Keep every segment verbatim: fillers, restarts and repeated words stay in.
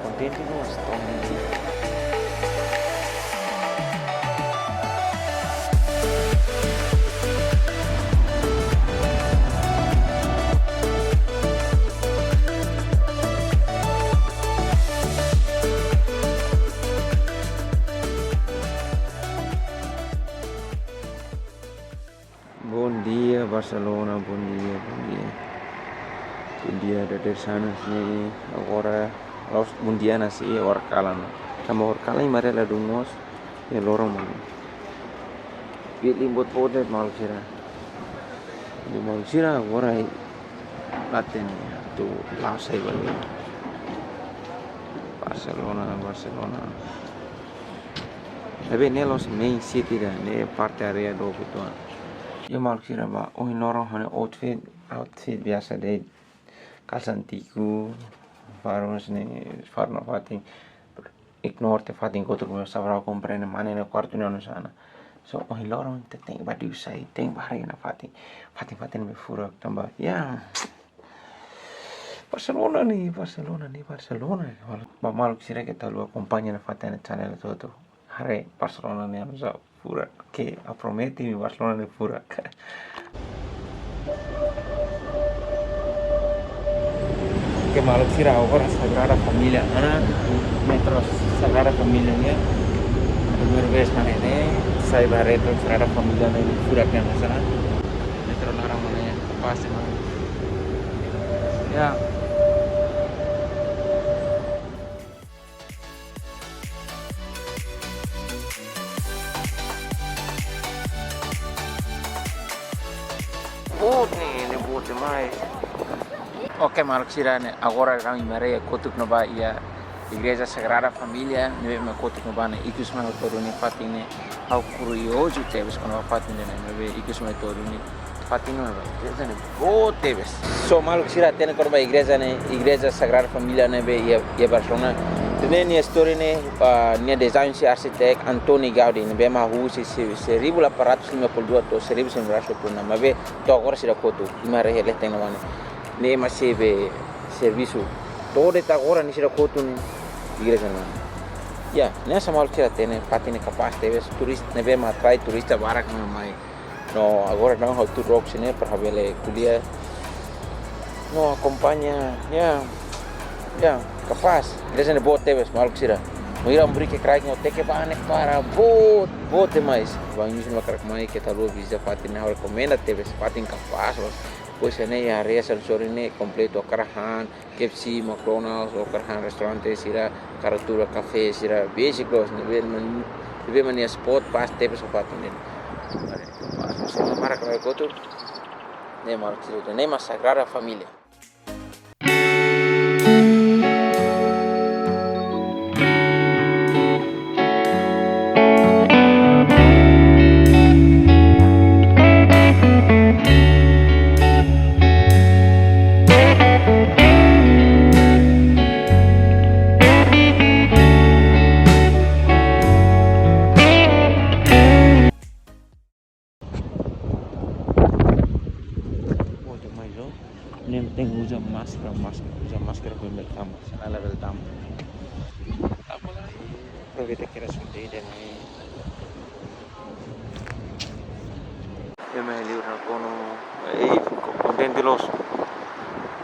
Kontente no estou. Bom dia, Barcelona, bom dia, bom dia. Bom dia, dadeer-saan ne'e, agora, la'ós bom dia ona, sei horikalan. Tanba horikalan imi haree ladún moos, iha loron mós. Bilik boot-boot de'it, maluk sira. Iha maluk sira, agora, leten, atu la'o sai ba ne'e. Barcelona, Barcelona. Ne'ebé ne'e la'ós main city ida, ne'e parte área dook uitoan. Iha maluk sira, ba ohin loron ha'u-nia outfit, outfit biasa de'it, kalsa antigu, faru ne'e, faru nafatin, ignore tiha fatin kotuk, meu sabra kompre ne'e mane ne'e kuartu ne'e ona sana. So, ohin loron ita tenke ba diu sai, tenke ba haree nafatin, fatin-fatin ne'ebé furak tanba. Ya. Barcelona ne'e, Barcelona ne'e, Barcelona ne'e. Ba maluk sira keta haluha akompaña nafatin channel atu-atu haree Barcelona ne'e oinsá furak. Oke, ha'u promete imi Barcelona ne'e furak. Oke, maluk sira, agora Sagrada Família, ana, metro Sagrada Família ne'e. Primeira vez mane ne'e, sai ba haree Sagrada Família ne'e furak ne'e ona sana. Metro laran mane ne'e, pas mane. Ya. Boot ne'e, ne'e boot demais. Oke, maluk sira ne'e, agora ami haree kotuk no ba iha Igreja Sagrada Família, ne'ebé mak kotuk no ba ne'e, ikus mai ha'u to'o duni fatin ne'e, ha'u kuriozu tebes kona-ba fatin ne'e, ne'ebé ikus mai to'o duni. Fatin ne'e, igreja ne'e boot tebes. So maluk sira hatene kona-ba igreja ne'e, Igreja Sagrada Família ne'ebé iha, iha Barcelona. Ne'e nia istória ne'e, ah, nia design husi arsitek Antoni Gaudí, ne'ebé mak hahú husi, se, seribu delapan ratus lima puluh dua to'o seribu sembilan ratus dua puluh enam. Maibé to'o agora seidauk kotu, imi haree iha leten ne'ebá ne'e. Ne'e mak sei be servisu. To'o de'it agora ne'e seidauk kotu ne'e igreja ne'e. Ya, ne'e hanesan maluk sira hatene, fatin ne'e kapás tebes, turista, ne'ebé mak atrai turista barak mak mai. No, agora daudaun ha'u tuur rok sini para bele ko'alia. No, akompaña, ya, ya, kapás. Igreja ne'e boot tebes, maluk sira. No, ira umbrike kraik no teke ba ne'e para boot, boot demais. Ba imi sira mak hakarak mai, keta haluha vizita fatin ne'e, ha'u rekomenda tebes, fatin kapás, bos. Depois ne'e, ya, área sansori ne'e kompletu, hakarak han, K F C, McDonald's, hakarak han restaurante sira, hakarak tuur kafé sira, basic loos, ne'ebé mak, ne'ebé mak nia spot pas tebes ba fatin ne'e. Pas, pas, pas, para kau ikut tu. Ne'e mak cerita, ne'e mak Sagrada Família. Boot demais, ó. Ne'e tenke uza máskara, máskara, uza máskara kuandu tama, se lae labele tama. Tama lai. Aproveita que era sorteio, né? Ema liur na kono, ei, kontente loos.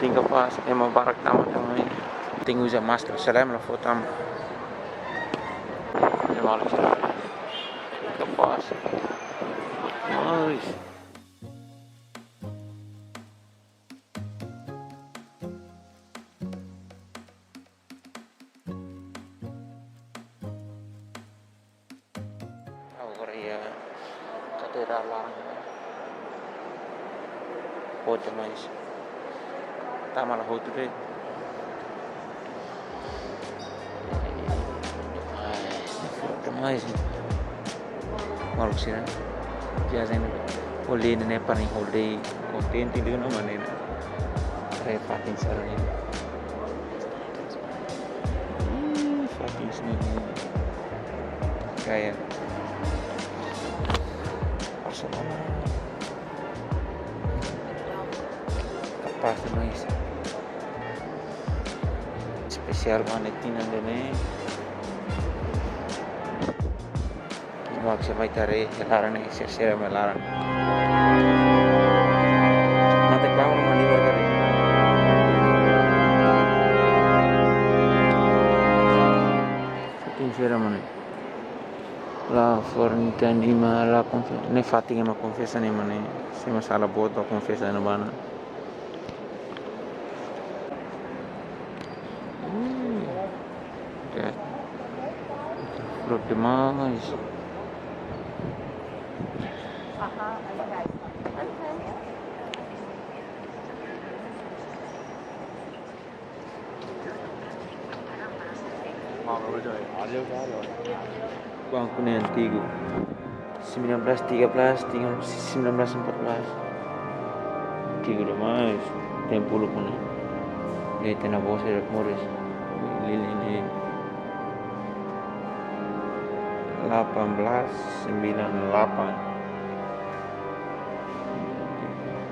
Tenke kapás, ema barak tama tama. Tenke uza máskara, se lae ema la fó tama. Ema la fó tama. Kapás. Nice. Agora iha Katedrál laran. Boot demais. Tama la hotu de'it. Boot demais. Maluk sira. Viajen ne'e. Holiday ne'e para holiday kontente liu ona mak ne'e. Haree fatin sira ne'e. Ih, fatin sira ne'e. Gaya. Barcelona. Kapás demais. Siar ba ne'e tinan ida-ne'e. Mak se mai tare laran ne'e, sira sira mai laran. Mate klaun mani ba tare. Fatin sira mane. La fornita nima la konfe-, ne'e fatin ema konfesa ne'e mane. Se ema sala boot ba konfesa ne'ebá ona. Hmm. Ya. Furak demais. Banku ne'e antigu. Sembilan belas tiga belas, tiga, sembilan belas empat belas. Antigu demais. Tempu uluk ne'e. De'it iha bolsa de moris. Lili ne'e. Delapan belas sembilan delapan.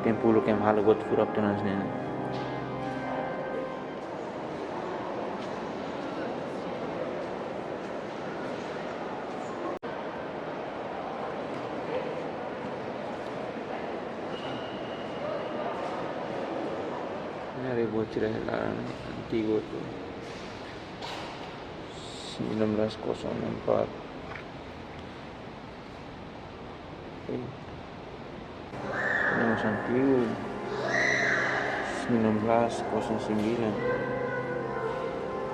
Tempu uluk ema halo buat furak tiha ona ne'e. Ne'e buat sira hela antigu tu. Sembilan belas kosong empat. Ini antigu. Sembilan belas kosong sembilan.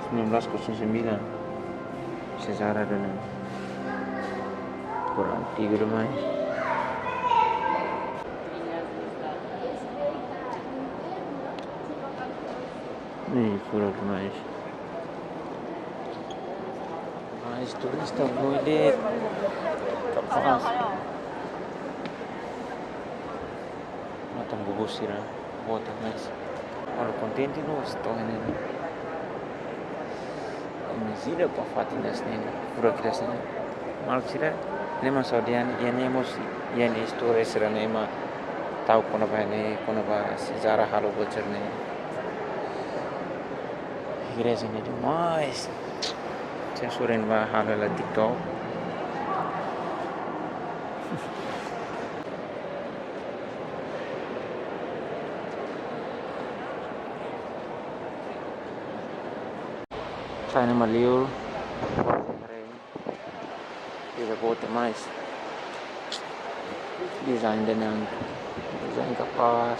Sembilan belas kosong sembilan. Sejarah dulu. Kurang antigu demais. Ne'e furak demais. Mas turista bele kapás. Matan bubu sira, bota mais. Ora kontente no estou, né? Imajina pa fatin ida-ne'e, furak ida-ne'e. Maluk sira, ne'e mak saida, iha ne'e mós, iha ne'e istória sira ne'e mak tau kona-ba ne'e, kona-ba sejarah halo buat sira-ne'e. Igreja ne'e demais. Sensura ba halo la TikTok. Sai ne'e mak liur. Ida boot demais. Design ida-ne'e. Design kapás.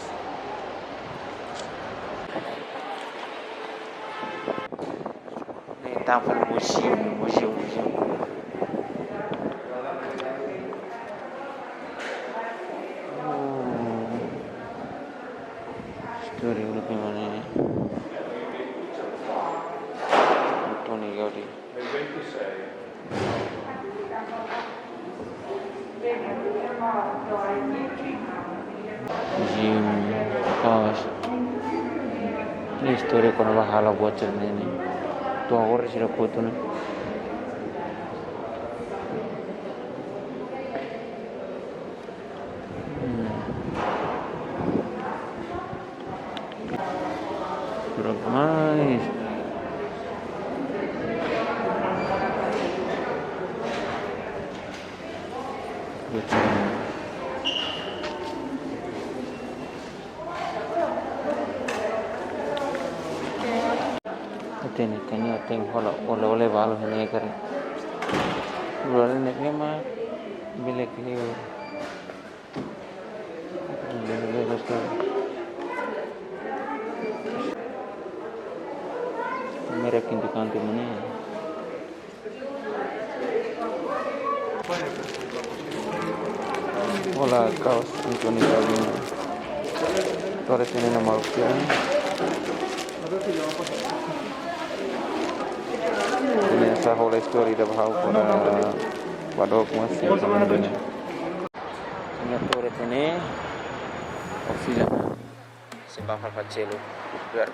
Ne'e tanba museum, museum, museum. Hmm. Istória uluk ne'e mane. Antoni Gaudí. Jim Paus. Ne'e istória kona-ba halo buat sira-ne'e ne'e. To'o agora sira kotu ne'e. Hmm. Furak mais. Hatene, hatene, hatene, hola, hola, hola, balu, hatene, kare. Hola, ne'e mak, bele kini. Merah kintu kantu mana? Hola, kaos Antoni Gaudí. Torre ida-ne'e mak oke. Ne'e sá hola istória ida ba ha'u para ba dook mós. Iha torre ida-ne'e, o fila, se ba hal fachelo, biar